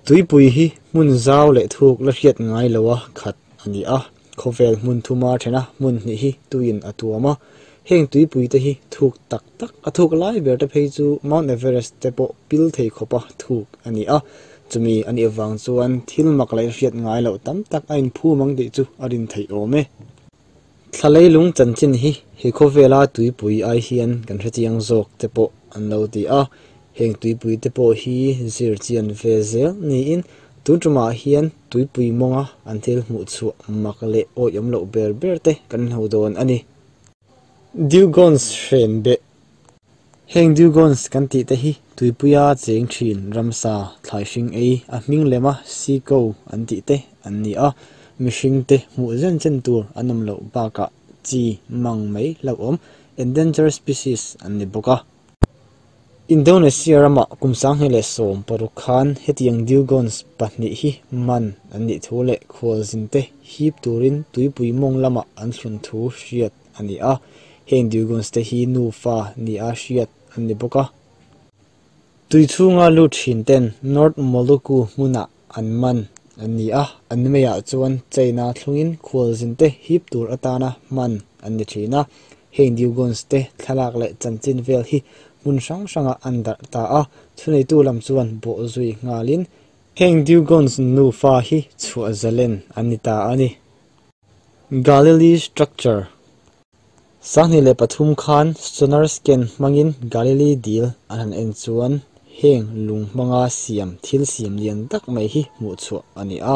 Tuipui hi hmun zau leh thuk la hriat ngai loa khat a ni a, khawvel hmun thuma thena hmun hnih hi tuiin a tuam a. Heng tuipui te hi thuk tak tak a thuk lai ber te phei chu Mount Everest te pawh pil thei khawpa thuk a ni a. Chumi a nih avang chuan thil mak leh hriat ngai loh tam tak a inphum ang tih chu a rin theih awm e. Thla leilung chanchin hi he khawvela tuipui ai hian kan hrechiang zawk te pawh an lo ti a, heng tuipui te pawh hi zir chian ve zel niin tun tumah hian tuipui mawnga an thil hmuh chhuah mak leh awih awm loh ber ber te kan hmu dawn a ni. Dugongs hren beh. Heng Dugongs kan tih te hi tuipuia cheng thin ramsa thlai hring ei a hming lema sea cow an tih te an ni a, mihring te hmuh zen chen tur an awm loh bakah chi mang mai hlauhawm, endangered species, an ni bawk a. Indonesia ramah kum 2016 khan hetiang Dugongs pahnih hi man an nih thu leh khualzin te hip turin tuipui mawng lamah an thlun thu hriat a ni a, heng Dugongs te hi nufa nia hriat an ni bawk a. Tui chhunga lut thin ten North Maluku hmunah an man an ni a, an meiah chuan chain-a thlungin khualzin te hip tur atana hman an ni thin a. Heng Dugongs te thlalak leh chanchin vel hi hmun hrang hrangah an darh ta a, thuneitu lam chuan bawh zui nghalin heng Dugongs nufa hi chhuah zalen an ni ta a ni. Galilee Structure. 2003 khan sonar scan hmangin Galilee dil an han en chuan heng lung hmanga siam thil siam lian tak mai hi hmuh chhuah a ni a.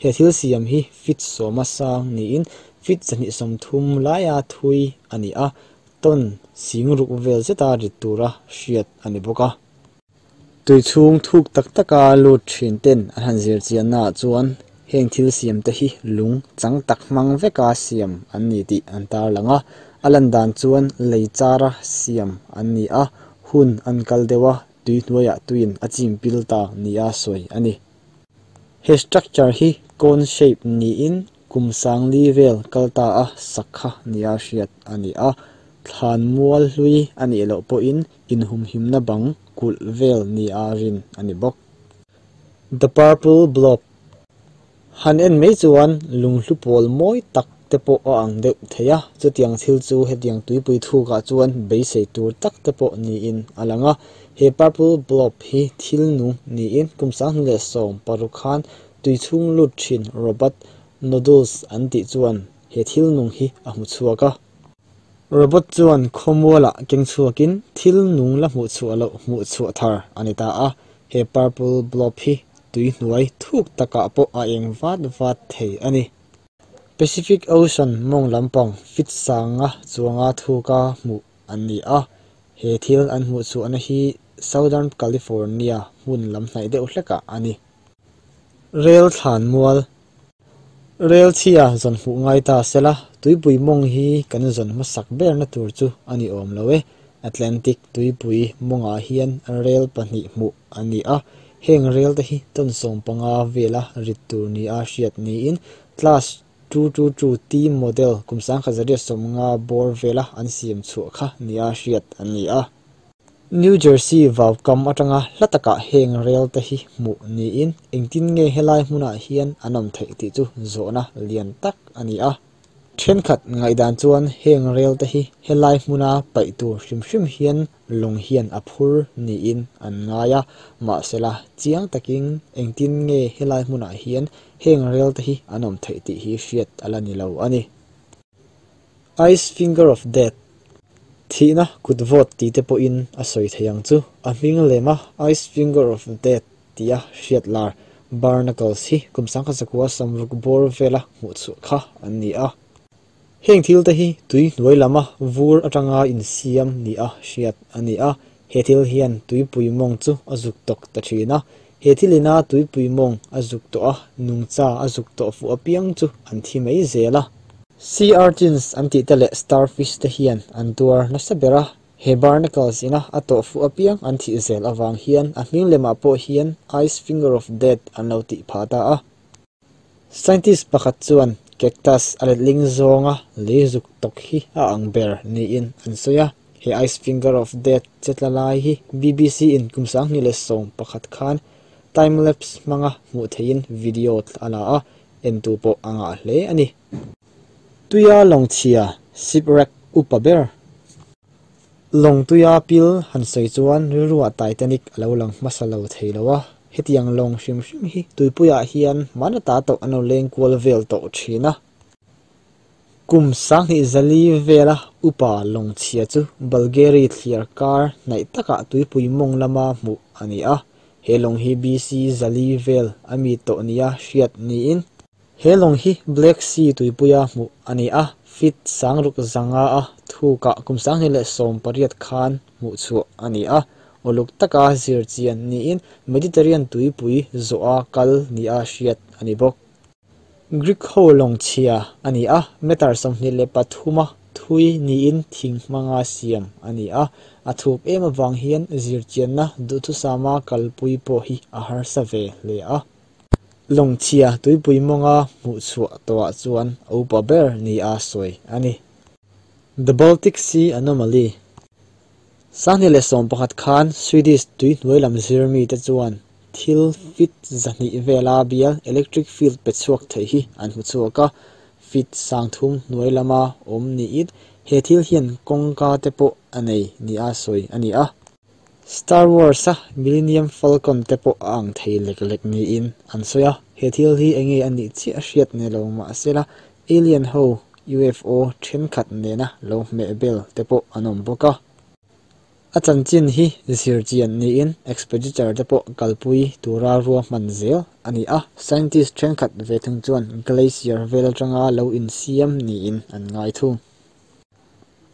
He thil siam hi feet sawma sang niin feet 230 laia thui a ni a, ton sing ruk vel zeta rit tura hriat a ni bawk a. Tui chhung thuk tak taka lut thin ten an han zir chiannaah chuan heng thil siam te hi lung chang tak hmang veka siam an ni tih an tarlang a. A lan dan chuan lei chara siam an ni a, hun an kal deuh a, tui hnuaiah tuiin a chim pil ta nia sawi a ni. He structure hi cone shape niin kum 4000 vel kal ta a sakha nia hriat a ni a, thlan mual hlui a nih loh pawhin inhumhimna bang kulh vel nia rin a ni bawk. The Purple Blob. Han en mai chuan lunghlu pawl mawi tak te pawh a ang deuh thei a, chutiang thil chu hetiang tuipui thukah chuan beisei tur tak te pawh niin a lang a. He Purple Blob hi thil nung niin kum 2016 khan tui chhung lut thin Robert Noodles an tih chuan he thil nung hi a hmu chhuak a. Robot chuan khawmualah keng chhuakin thil nung la hmuh chhuah loh hmuh chhuah thar a ni ta a, he Purple Blob hi tui hnuai thuk takah pawh a eng vat vat thei a ni. Pacific Ocean mawng lampang feet sanga chuanga thuka hmuh an ni a, he thil an hmuh chhuahna hi Southern California hmun lam hnaih deuh hlekah a ni. Rel thlan mual. Rel chhia zawn hmuh ngai ta sela, tuipui mawng hi kan zawn hmasak berna tur chu a ni awm lo e. Atlantic tuipui mawngah hian rel pahnih hmuh a ni a, heng rel te hi ton 15 vela rit tur nia hriat niin Class 222 T model kum 1950 bawr vela an siam chhuah kha nia hriat an ni a. New Jersey vau kam atanga hla takah heng rel te hi hmuh niin engtin nge helai hmunah hian an awm theih tih chu zawhna lian tak a ni a. Thenkhat ngaihdan chuan heng rel te hi helai hmuna paih tur hrim hrim hian lawng hian a phur niin an ngai a, mahsela chiang takin engtin nge helai hmunah hian heng rel te hi an awm theih tih hi hriat a la ni lo a ni. Ice Finger of Death. Thihna kut vawt tih te pawhin a sawi thei ang chu. A hming lema Ice Finger of Death tia hriat lar barnacles hi kum 1960 bawr vela hmuh chhuah kha an ni a. Heng thil te hi tui hnuai lama vur atanga insiam nia hriat a ni a, he thil hian tuipui mawng chu a zuk tawk ta thin a. He thilina tuipui mawng a zuk tawh a, nungcha a zuk tawh fuh apiang chu an thi mai zel a. Sea urchins an tih te leh starfish te hian an tuar nasa ber a, he barnacles ina a tawh fuh apiang an thih zel avang hian a hming lemah pawh hian Ice Finger of Death an lo tih phah ta a. Scientist pakhat chuan cactus a letling zawnga lei zuk tawk hi a ang ber niin an sawi a. He Ice Finger of Death che tla lai hi BBC in kum 2011 khan Time-lapse hmanga hmuh theihin video a la a, entu pawh a ngah hle a ni. Tuia lawng chhia, shipwreck, upa ber. Lawng tuia pil han sawi chuan rilruah Titanic a lo lang hmasa lo thei lo a, hetiang lawng hrim hrim hi tuipuiah hian hmana ta tawh an lo leng kual vel tawh thin a. Kum sanghnih zali vela upa lawng chhia chu Bulgari thliar kar hnaih takah tuipui mawng lama hmuh a ni a. He lawng hi BC zali vel a mi tawh nia hriat niin he lawng hi Black Sea tuipuia hmuh a ni a, feet sangruk zanga a thukah kum 2018 khan hmuh chhuah a ni a. Uluk taka zir chian niin Mediterranean tuipui zawha kal nia hriat a ni bawk. Greek ho lawng chhia a ni a, meter 23 a thui niin thing hmanga siam a ni a, a thuk em avang hian zir chianna duhthusama kalpui pawh hi a harsa ve hle a. Lawng chhia tuipui mawnga hmuh chhuah tawhah chuan a upa ber nia sawi a ni. The Baltic Sea Anomaly 2011 khan Swedish tuihnuai lam zir mite chuan thil feet 200 vela bial electric field pe chhuak thei hi an hmu chhuak a, feet 30 hnuai lama awm niin he thil hian kawngka te pawh a nei nia sawi a ni a. Star Wars a Millennium Falcon te pawh a ang thei lek lek niin an sawi a, he thil hi enge a nih chiah hriat ni lo mahsela alien ho UFO thenkhat nena lo hmeh bel te pawh an awm bawk a. A chanchin hi zir chian niin expenditure te pawh kalpui tura ruahman zel a ni a, scientist thenkhat ve thung chuan glacier vel atanga lo insiam niin an ngai thung.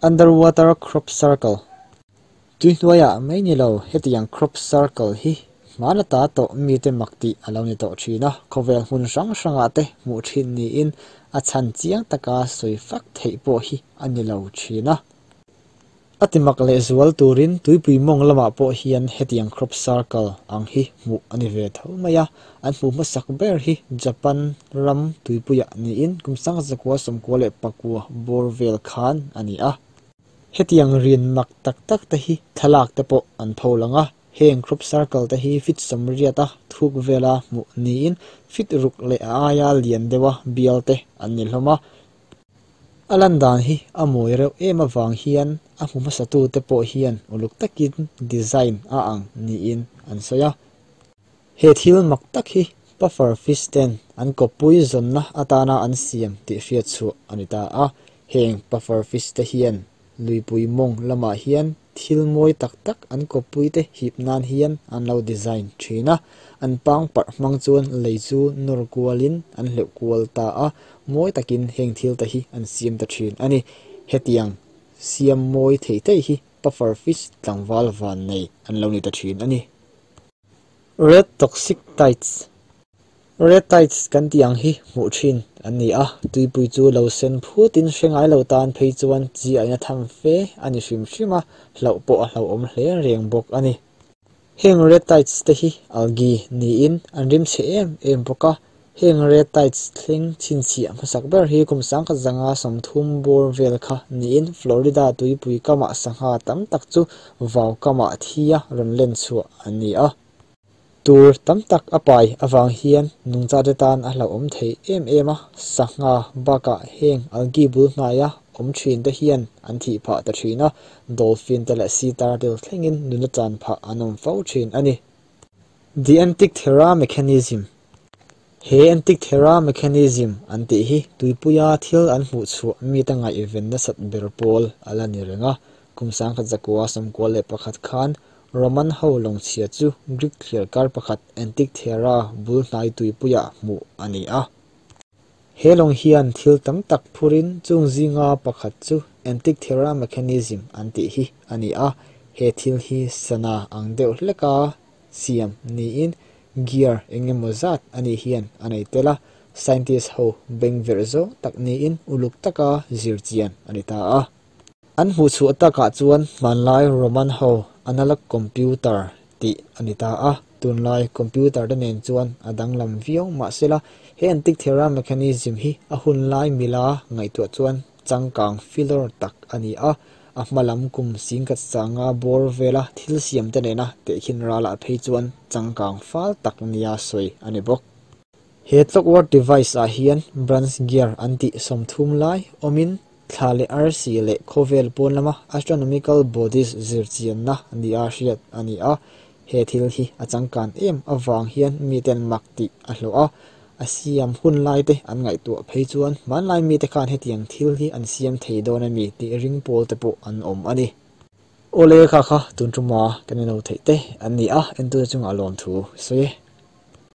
Underwater crop circle Tuihnuaiah mai ni lo hetiang crop circle hi hmana ta tawh mite mak tih a lo ni tawh thin a, khawvel hmun hrang hrangah te hmuh thin niin a chhan chiang taka sawi fak theih pawh hi a ni lo thin a. A ti mak leh zual turin tuipui mawng lamah pawh hian hetiang crop circle ang hi hmuh a ni ve tho mai a, an hmuh hmasak ber hi Japan ram tuipuiah niin kum 1994 bawr vel khan a ni a. Hetiang rin mak tak tak te hi thlalak te pawh an pho lang a, heng crop circle te hi feet 80 a thuk vela hmuh niin feet ruk leh a aia lian deuha bial te an ni hlawm a. A lan dan hi a mawi reuh em avang hian a hmu hmasatu te pawh hian uluk takin design a ang niin an sawi a. He thil mak tak hi puffer fish ten an kawppui zawnna atana an siam tih hriat chhuah a ni ta a. Heng puffer fish te hian luipui mawng lamah hian thil mawi tak tak an kawppui te hip nan hian an lo design thin a. An pang parh hmang chuan lei chu nawr kualin an hleuh kual ta a, mawi takin heng thil te hi an siam ta thin a ni. Hetiang siam mawi thei thei hi puffer fish tlangval van nei an lo ni ta thin a ni. Red toxic tides Red tides kan tih ang hi hmuh thin an ni a, tuipui chu lo sen phutin hre ngai lo tan phei chuan chi aina tham fe a ni hrim hrim a, hlauh pawh a hlauhawm hle reng bawk a ni. Heng red tides te hi algae niin an rim chhe em em bawk a, heng red tides thleng chhinchhiah hmasak ber hi kum 1930 bawr vel kha niin Florida tuipui kamah sangha tam tak chu vau kamah thia rawn len chhuah an ni a. Tur tam tak a pai awang hian nungcha te tan a hlauhawm thei em em a, sangha bakah heng algae bul hnaia awm thin te hian an thih phah ta thin a, dolphin te leh sea turtle thlengin nuna chan phah an awm fo thin a ni. The Antikythera Mechanism He Antikythera Mechanism an tih hi tuipuia thil an hmuh chhuah mite ngaihven nasat ber pawl a la ni reng a, kum 1991 khan Roman ho lawng chhia chu Greek thliar kar pakhat Antikythera bul hnai tuipuiah hmuh a ni a. He lawng hian thil tam tak phurin chung zinga pakhat chu Antikythera Mechanism an tih hi a ni a, he thil hi sana ang deuh hleka siam niin gear engemaw zat ani hian a nei tel a, scientist ho beng verh zawng tak niin uluk taka zir chian a ni ta a. An hmuh chhuah takah chuan hmanlai Roman ho analog computer tih a ni ta a, tunlai computer te nen chuan a danglam viau mahsela he Antikythera Mechanism hi a hun lai mila ngaihtuah chuan changkang filawr tak a ni a, A hma lam kum singkhat sanga bawr vela thil siam te nena tehkhin ralah phei chuan changkang fal tak nia sawi a ni bawk. He clockwork device ah hian branch gear an tih 30 lai awmin thla leh arsi leh khawvel pawn lama astronomical bodies zir chianna nia hriat a ni a. He thil hi a changkan em avang hian miten mak tih a hlawh a. A siam hun lai te an ngaihtuah phei chuan hmanlai mite khan hetiang thil hi an siam thei dawn ami tih ring pawl te pawh an awm a ni. Awle kha kha tun tuma kan ino theih te an ni a, entu te chungah lawm thu sawi e.